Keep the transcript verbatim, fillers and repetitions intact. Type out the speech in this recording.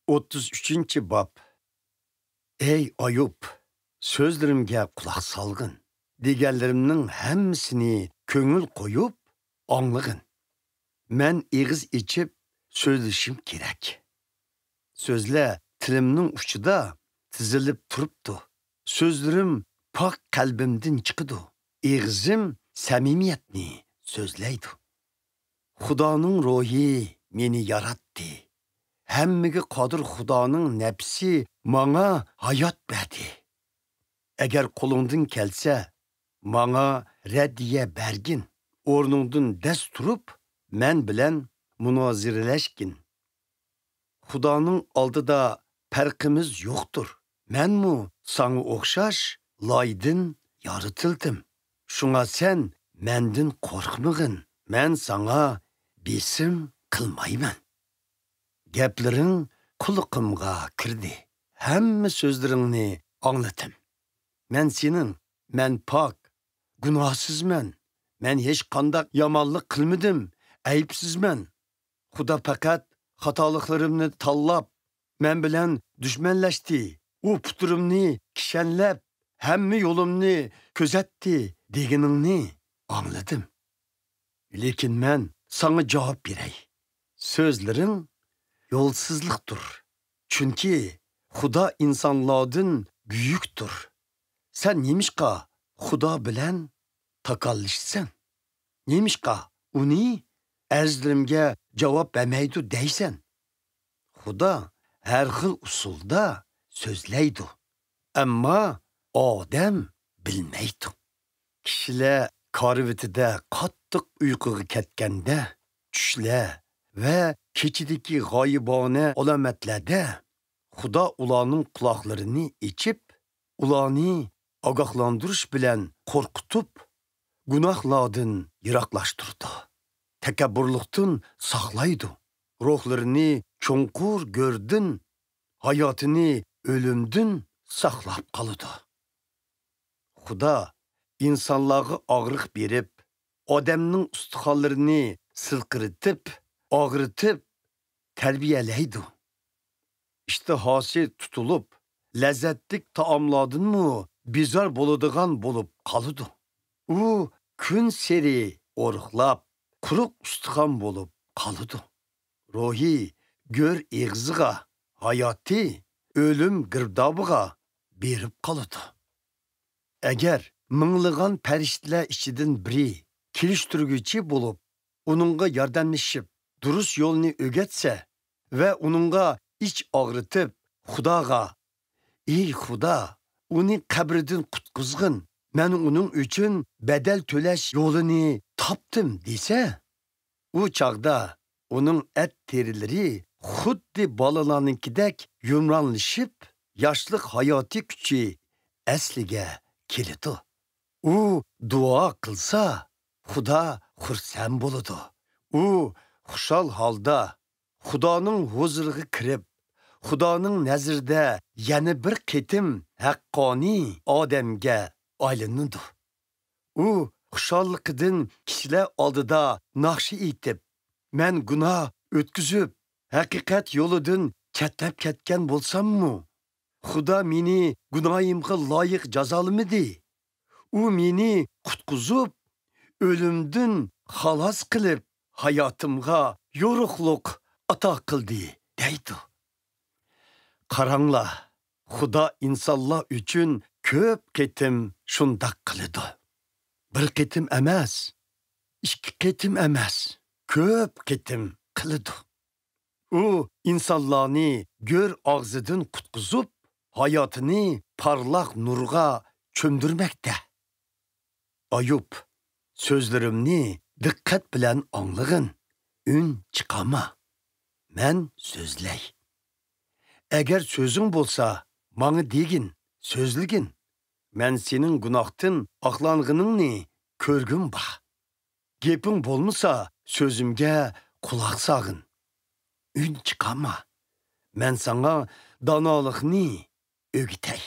ئوتتۇز ئۈچىنچى باب. ئەي ئايۇب، سۆزلىرىمگە قۇلاق سالغىن. دېگەنلىرىمنىڭ ھەممىسىنى كۆڭۈل قويۇپ ئاڭلىغىن. مەن ئېغىز ئېچىپ سۆزلىشىم كېرەك. سۆزلەر تىلىمنىڭ ئۇچىدا تىزىلىپ تۇرۇپتۇ. سۆزلىرىم پاك قەلبىمدىن چىقىدۇ. ئېغىزىم سەمىمىيەتنى سۆزلەيدۇ. خۇدانىڭ روھى مېنى ياراتتى. ھەممىگە قادىر خۇدانىڭ نەپسى ماڭا ھايات بەردى. ئەگەر قولۇڭدىن كەلسە، ماڭا رەددىيە بەرگىن. ئورنۇڭدىن دەس تۇرۇپ، مەن بىلەن مۇنازىرىلەشكىن. خۇدانىڭ ئالدىدا پەرقىمىز يوقتۇر. مەنمۇ ساڭا ئوخشاش لايدىن يارىتىلدىم. شۇڭا سەن مەندىن قورقمىغىن. مەن ساڭا بېسىم قىلمايمەن. گەپلىرىڭ قۇلىقىمغا كىردى. ھەممە سۆزلىرىڭنى ئاڭلىدىم. مەن سېنىڭ، مەن پاك، گۇناھسىزمەن. مەن ھېچقانداق يامانلىق قىلمىدىم، ئەيىبسىزمەن. خۇدا پەقەت خاتالىقلىرىمنى تاللاپ، مەن بىلەن دۈشمەنلەشتى. ئۇ پۇتلىرىمنى كىشەنلەپ، ھەممە يولۇمنى كۆزەتتى دېگىنىڭنى ئاڭلىدىم. لېكىن مەن ساڭا جاۋاب بېرەي. سۆزلىرىڭ يولسىزلىقتۇر. چۈنكى خۇدا ئىنسانلاردىن بۈيۈكتۇر. سەن نېمىشقا خۇدا بىلەن تاكاللىشىسەن؟ نېمىشقا ئۇنى ئەرزلىرىمگە جاۋاب بەرمەيدۇ دەيسەن؟ خۇدا ھەر خىل ئۇسۇلدا سۆزلەيدۇ، ئەمما ئادەم بىلمەيدۇ. كىشىلەر كارىۋىتىدە قاتتىق ئۇيقۇغا كەتكەندە، چۈشلەر ۋە كېچىدىكى غايىبانە ئالامەتلەردە خۇدا ئۇلارنىڭ قۇلاقلىرىنى ئېچىپ، ئۇلارنى ئاگاھلاندۇرۇش بىلەن قورقۇتۇپ، گۇناھلاردىن يىراقلاشتۇرىدۇ. تەكەببۇرلۇقتىن ساقلايدۇ. روھلىرىنى چوڭقۇر گۆردىن، ھاياتىنى ئۆلۈمدىن ساقلاپ قالىدۇ. خۇدا ئىنسانلارغا ئاغرىق بېرىپ، ئادەمنىڭ ئۇستىخانلىرىنى سىرقىرىتىپ، ئاغرىتىپ تەربىيەلەيدۇ. ئىشتىھاسى تۇتۇلۇپ، لەززەتلىك تائاملاردىنمۇ بىزار بولىدىغان بولۇپ قالىدۇ. ئۇ كۈنسېرى ئورۇقلاپ، قۇرۇق ئۇستىخان بولۇپ قالىدۇ. روھى گۆر ئېغىزىغا، ھاياتى ئۆلۈم گىردابىغا بېرىپ قالىدۇ. ئەگەر مىڭلىغان پەرىشتىلەر ئىچىدىن بىرى كېلىشتۈرگۈچى بولۇپ، ئۇنىڭغا ياردەملىشىپ، دۇرۇس يولنى ئۆگەتسە ۋە ئۇنىڭغا ئىچ ئاغرىتىپ، خۇداغا، ئى خۇدا، ئۇنى قەبرىدىن قۇتقۇزغىن، مەن ئۇنىڭ ئۈچۈن بەدەل تۆلەش يولىنى تاپتىم، دېسە، ئۇ چاغدا ئۇنىڭ ئەت تېرىلىرى خۇددى بالىلارنىڭكىدەك يۇمرانلىشىپ، ياشلىق ھاياتىي كۈچى ئەسلىگە كېلىدۇ. ئۇ دۇئا قىلسا، خۇدا خۇرسەن بولىدۇ. ئۇ خۇشال ھالدا خۇدانىڭ ھۇزۇرىغا كىرىپ، خۇدانىڭ نەزىرىدە يەنە بىر قېتىم ھەققانىي ئادەمگە ئايلىنىدۇ. ئۇ خۇشاللىقىدىن كىشىلەر ئالدىدا ناخشا ئېيتىپ، مەن گۇناھ ئۆتكۈزۈپ، ھەقىقەت يولىدىن چەتنەپ كەتكەن بولساممۇ، خۇدا مېنى گۇناھىمغا لايىق جازالىمىدى. ئۇ مېنى قۇتقۇزۇپ، ئۆلۈمدىن خالاس قىلىپ، ھاياتىمغا يورۇقلۇق ئاتا قىلدى، دەيدۇ. قاراڭلار، خۇدا ئىنسانلار ئۈچۈن كۆپ قېتىم شۇنداق قىلىدۇ. بىر قېتىم ئەمەس، ئىككى قېتىم ئەمەس، كۆپ قېتىم قىلىدۇ. ئۇ ئىنسانلارنى گۆر ئاغزىدىن قۇتقۇزۇپ، ھاياتىنى پارلاق نۇرغا چۆمدۈرمەكتە. ئايۇب، سۆزلىرىمنى دىققەت بىلەن ئاڭلىغىن، ئۈن چىقارما. مەن سۆزلەي. ئەگەر سۆزۈڭ بولسا، ماڭا دېگىن، سۆزلىگىن. مەن سېنىڭ گۇناھتىن ئاقلانغىنىڭنى كۆرگۈم بار. گېپىڭ بولمىسا، سۆزۈمگە قۇلاق سالغىن. ئۈن چىقارما. مەن ساڭا دانالىقنى ئۆگىتەي.